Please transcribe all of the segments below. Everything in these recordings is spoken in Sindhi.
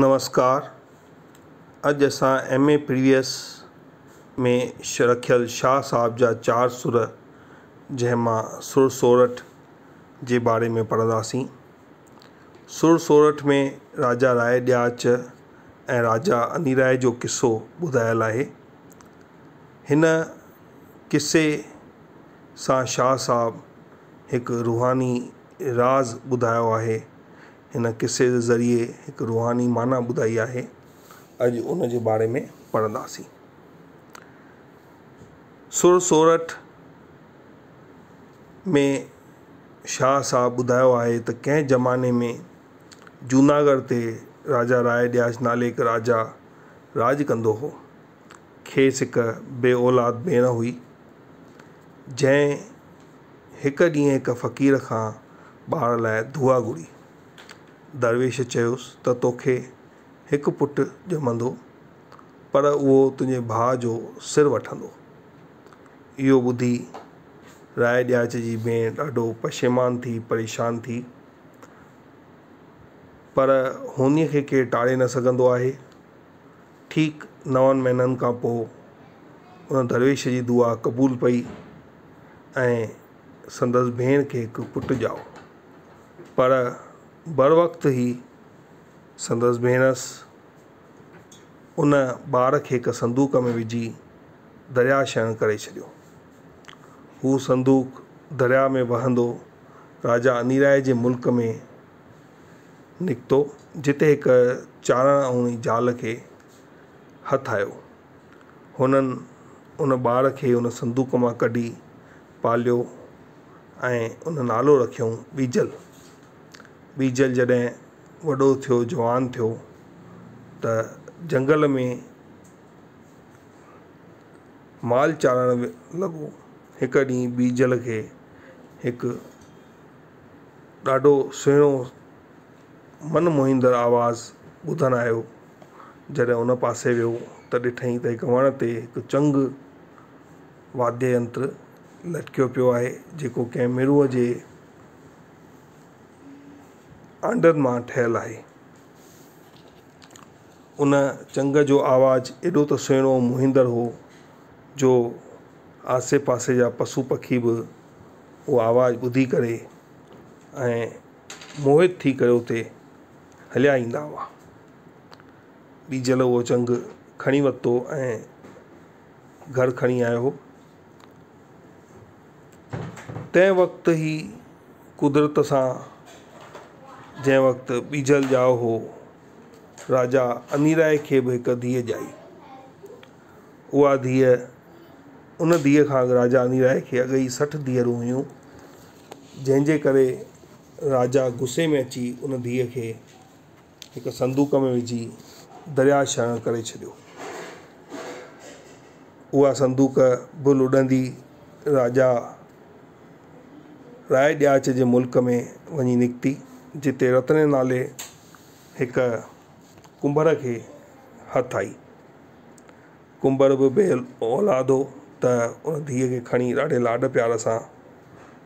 نمسڪار اڄ اسان ايم اي پريويس ۾ رکيل شاهه صاحب جا چار سر جنهن مان سر سورٺ جي باري ۾ پڙهنداسين. سر سورٺ ۾ راجا راء ڏياچ ۽ راجا انيراء جو قصو ٻڌايل آهي. هن قصي سان شاهه صاحب هڪ روحاني راز ٻڌايو آهي. هن قصي جي ذريعي هڪ روحاني معنيٰ ٻڌائي آهي. اڄ ان جي باري ۾ پڙهنداسين. سر سورٺ ۾ شاهه صاحب ٻڌايو آهي ته ڪنهن زماني ۾ جوناڳڙهه تي راجا راء ڏياچ نالي هڪ راجا راڄ ڪندو هو. کيس هڪ بي اولاد ڀيڻ هئي، جنهن هڪ ڏينهن هڪ فقير کان ٻار لاء دعا گهري. درويش چيس ته توکي هڪ پٽ ڄمندو، پر اهو تنهنجي ڀاء جو سر وٺندو. اهو ٻڌي راء ڏياچ جي ڀيڻ ڏاڍو پشيمان ٿي پريشان ٿي، پر هونيء کي ڪير ٽاري نه سگهندو آهي. ٺيڪ نون مهينن کان پوء ان درويش جي دعا قبول پئي ۽ سندس ڀيڻ کي هڪ پٽ ڄائو. پر بروقت ئي سندس ڀيڻس ان ٻار کي هڪ صندوق ۾ وجهي درياء شرڻ ڪري ڇڏيو. هو صندوق درياء ۾ وهندو راجا انيراء جي ملڪ ۾ نڪتو، جتي هڪ چارڻ ۽ زال کي هٿ آيو. هنن ان ٻار کي ان صندوق مان ڪڍي پاليو ۽ ان نالو رکيائون ٻيجل. ٻيجل جڏهن وڏو ٿيو، جوان ٿيو ته جنگل ۾ مال چارڻ لڳو. هڪ ڏينهن ٻيجل کي هڪ ڏاڍو سهڻو من موهيندڙ آواز ٻڌڻ آيو. جڏهن ان پاسي ويو ته ڏٺائين ته هڪ وڻ تي هڪ چنگ واديه ينتر لٽڪيو پيو آهي، جيڪو ڪنهن مرونء جي آنڊن مان ٺهيل آهي. ان چنگ جو آواز ايڏو ته سهڻو موهيندڙ هو جو آسي پاسي جا پشو پکي به اهو آواز ٻڌي ڪري ۽ موهت ٿي ڪري اتي هليا ايندا هئا. ٻيجل اهو چنگ کڻي ورتو ۽ گهر کڻي آيو. تنهن وقت ئي قدرت سان جنهن وقت ٻيجل ڄائو هو، راجا انيراء کي به هڪ ڌيء ڄائي. اها ڌيء ان ڌيء کان اڳ راجا انيراء کي اڳ ئي 60 ڌيئرون هيون، جنهن جي ڪري راجا غصي ۾ اچي ان ڌيء کي هڪ صندوق ۾ وجهي درياء شرڻ ڪري ڇڏيو. اها صندوق به لڏندي راجا راء ڏياچ جي ملڪ ۾ وڃي نڪتي، جتي رتني نالي هڪ ڪنڀر کي هٿ آئي. ڪنڀر به بي اولاد هو ته ان ڌيء کي کڻي ڏاڍي لاڏ پيار سان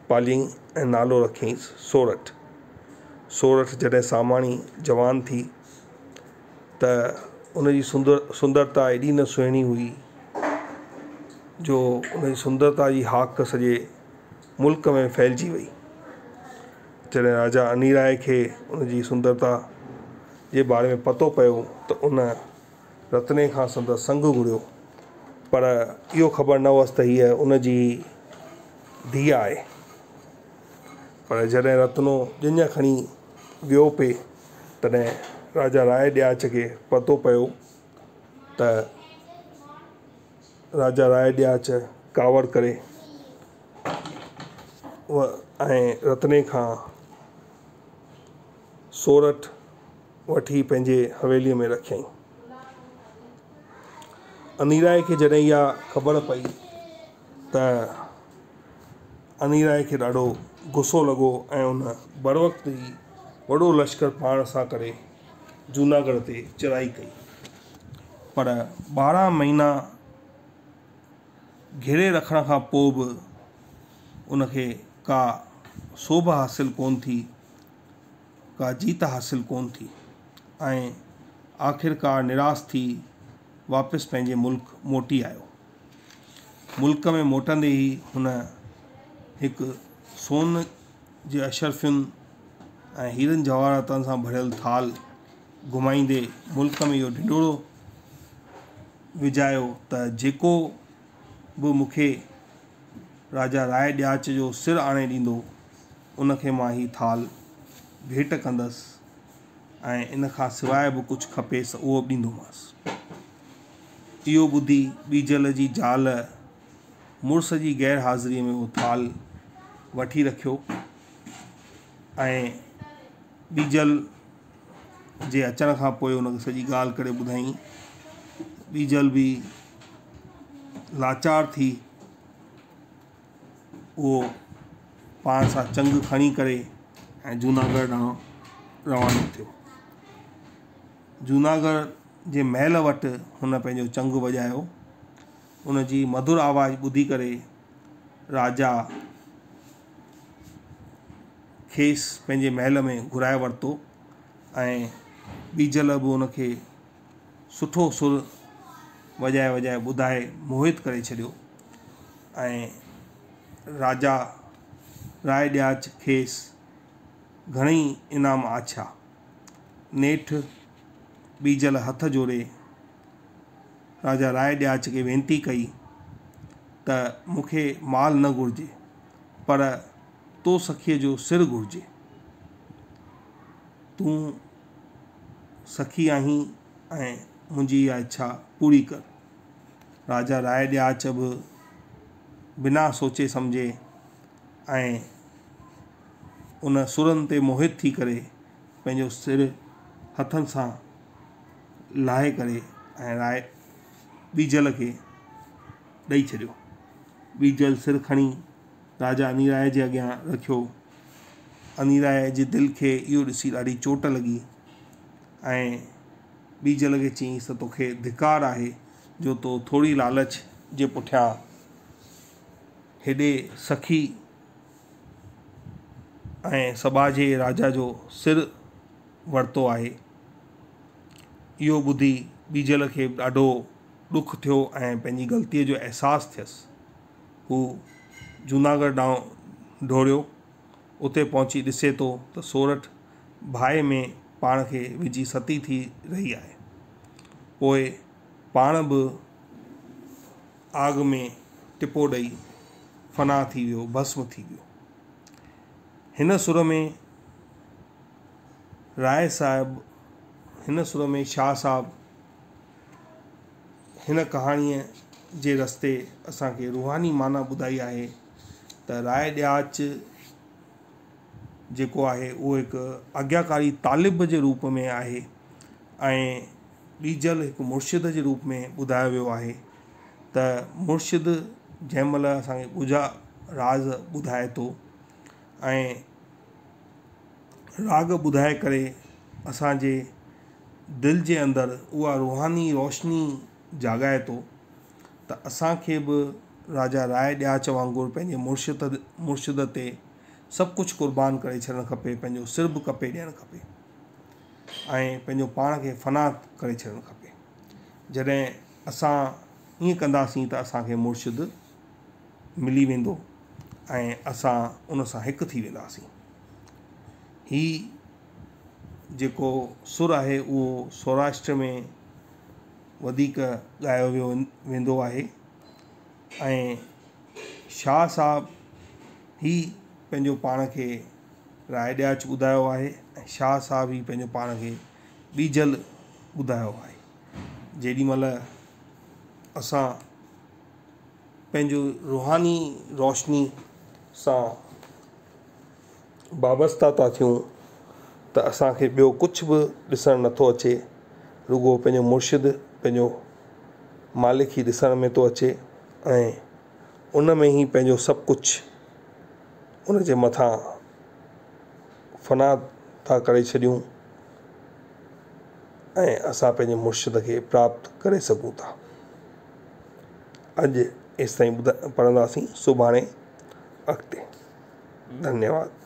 پاليائين ۽ نالو رکيائينس سورٺ. سورٺ جڏهن ساماڻي جوان ٿي ته ان جي سندرتا ايڏي نه سهڻي هئي جو ان جي سندرتا جي هاڪ سڄي ملڪ ۾ ڦهلجي وئي. جڏهن راجا انيراء کي ان جي سندرتا جي باري ۾ پتو پيو ته ان رتني کان سندس سڱ گهريو، پر اهو خبر نه هئس ته هيء ان جي ڌيء آهي. پر جڏهن رتنو ڄڃ کڻي ويو پئي، تڏهن راجا راء ڏياچ کي پتو پيو ته راجا راء ڏياچ ڪاوڙ ڪري ۽ رتني کان سورٺ وٺي پنهنجي حويليء ۾ رکيائين. انيراء کي جڏهن اها خبر پئي ته انيراء کي ڏاڍو غصو لڳو ۽ ان بروقت ئي وڏو لشڪر پاڻ سان ڪري جوناڳڙهه تي چڙهائي ڪئي. پر 12 مهينا گهيري رکڻ کان پوء به ان کي ڪا سوڀ حاصل ڪونه ٿي. ڪا جيت حاصل ڪونه ٿي ۽ آخرڪار نراس ٿي واپس پنهنجي ملڪ موٽي آيو. ملڪ ۾ موٽندي ئي هن هڪ سون جي اشرفين ۽ هيرن جواهراتن سان ڀريل ٿالهه گهمائيندي ملڪ ۾ اهو ڍنڍورو وجهايو ته جيڪو به مون کي راجا راء ڏياچ جو سر آڻي ڏيندو ان کي مان هي ٿالهه ڀيٽ ڪندس ۽ ان کان سواء به ڪجهه کپيس اهو به ڏيندومانس. اهو ٻڌي ٻيجل جي زال مڙس جي غير حاضريء ۾ اهو ٿالهه وٺي رکيو ۽ ٻيجل جي اچڻ کان پوء ان کي سڄي ڳالهه ڪري ٻڌائين. ٻيجل به لاچار ٿي اهو پاڻ سان چنگ کڻي ڪري ۽ جوناڳڙهه ڏانهن روانو ٿيو. جوناڳڙهه جي محل وٽ هن پنهنجو چنگ وڄايو. ان جي مڌر آواز ٻڌي ڪري راجا کيس پنهنجي محل ۾ گهرائي ورتو ۽ ٻيجل به ان کي سٺو سر وڄائي وڄائي ٻڌائي موهت ڪري ڇڏيو ۽ راجا راء ڏياچ کيس گهڻئي انعام آڇيا. نيٺ ٻيجل هٿ جوڙي راجا راء ڏياچ کي وينتي ڪئي ته مون کي مال نه گهرجي پر تو سخيء جو سر گهرجي. تون سخي آهين ۽ منهنجي اها اڇا پوري ڪر. راجا راء ڏياچ به بنا سوچي سمجهي ۽ ان سرن تي موهت ٿي ڪري پنهنجو سر هٿن سان لاهي ڪري ۽ راء ٻيجل کي ڏئي ڇڏيو. ٻيجل سر کڻي راجا انيراء جي اڳيان رکيو. انيراء جي دل کي اهو ڏسي ڏاڍي چوٽ لڳي ۽ ٻيجل کي چيائينس ته توکي ڌڪار آهي جو تو ٿوري لالچ جي پٺيان هيڏي سخي ۽ سٻاجهي راجا جو سر ورتو آهي. اهو ٻڌي ٻيجل کي به ڏاڍو ڏک ٿيو ۽ پنهنجي غلطيء جو احساس ٿيس. هو جوناڳڙهه ڏانهن ڊوڙيو. اتي پهچي ڏسي ٿو ته سورٺ باهه ۾ پاڻ کي وجهي ستي ٿي رهي آهي. پوء پاڻ به آگ ۾ ٽپو ڏئي فنا ٿي ويو، ڀسم ٿي ويو. هن سر ۾ راء صاحب هن سر ۾ شاهه صاحب هن ڪهاڻيء جي رستي اسان کي روحاني معنيٰ ٻڌائي آهي ته راء ڏياچ جيڪو آهي اهو هڪ آگياڪاري طالب جي روپ ۾ آهي ۽ ٻيجل هڪ مرشد جي روپ ۾ ٻڌايو ويو آهي ته مرشد جنهن مهل اسان کي ڳجها راز ٻڌائي ٿو ۽ راڳ ٻڌائي ڪري اسان جي دل جي اندر اها روحاني روشني جاڳائي ٿو ته اسان کي به راجا راء ڏياچ وانگر پنهنجي مرشد مرشد تي سڀ ڪجهه قربان ڪري ڇڏڻ کپي پنهنجو سر به ڪپي ڏيڻ کپي ۽ پنهنجو پاڻ کي فنا ڪري ڇڏڻ کپي جڏهن اسان ائين ڪنداسين ته اسان کي مرشد ملي ويندو ۽ اسان ان سان هڪ ٿي وينداسين. هي جيڪو سر آهي اهو سوراشٽر ۾ وڌيڪ ڳايو ويو ويندو آهي ۽ شاهه صاحب هي پنهنجو پاڻ کي راء ڏياچ ٻڌايو آهي ۽ شاهه صاحب ئي پنهنجو پاڻ کي ٻيجل ٻڌايو آهي جيڏي مهل اسان پنهنجو روحاني روشني سان وابسته ٿا ٿيون ته اسان کي ٻيو ڪجهه به ڏسڻ نٿو اچي رڳو پنهنجو مرشد پنهنجو مالڪ ئي ڏسڻ ۾ ٿو اچي ۽ ان ۾ ئي پنهنجو سڀ ڪجهه ان جي مٿان فنا ٿا ڪري ڇڏيون ۽ اسان پنهنجي مرشد کي پراپت ڪري سگهون ٿا. اڄ ايستائين پڙهنداسين سڀاڻي اڳتي ڌنيواد.